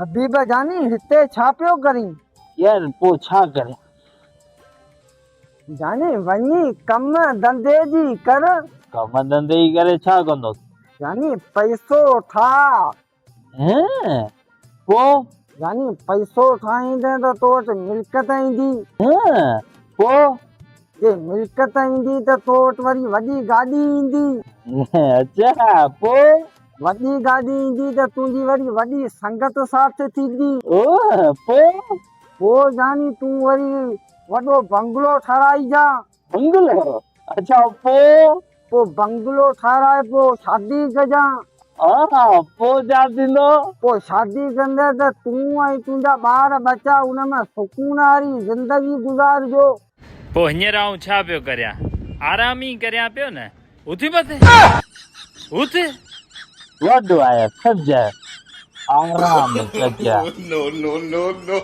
حبيب جاني هتي ڇا پيو ڪرين؟ يار پوء ڇا ڪريان؟ جاني وڃي ڪم ڌنڌي جي ڪر. ڪم ڌنڌي جي ڪري ڇا ڪندس؟ جاني پئسو ٺاهه. هين پوء؟ جاني پئسو ٺاهيندين ته تو وٽ ملڪيت ايندي. هين پوء؟ جي ملڪيت ايندي ته تو وٽ وري وڏي گاڏي ايندي. اڇا پوء؟ وڏي گاڏي ايندي ته تنهنجي وري وڏي سنگت ساٿ ٿيندي. اوه پوء؟ پوء جاني تون وري وڏو بنگلو ٺهرائجان. بنگلو؟ اڇا پوء؟ پوء بنگلو ٺهرائي پوء شادي ڪجان. ها پوء ڇا ٿيندو؟ پوء شادي ڪندين ته تون ۽ تنهنجا ٻار ٻچا ان ۾ سڪون واري زندگي گذارجو. پوء هينئر آئون ڇا پيو ڪريان؟ آرام ئي ڪريان پيو نه. اٿ مٿي. اٿ. وڏو آهي سج آرام ڪجان. No, no, no, no.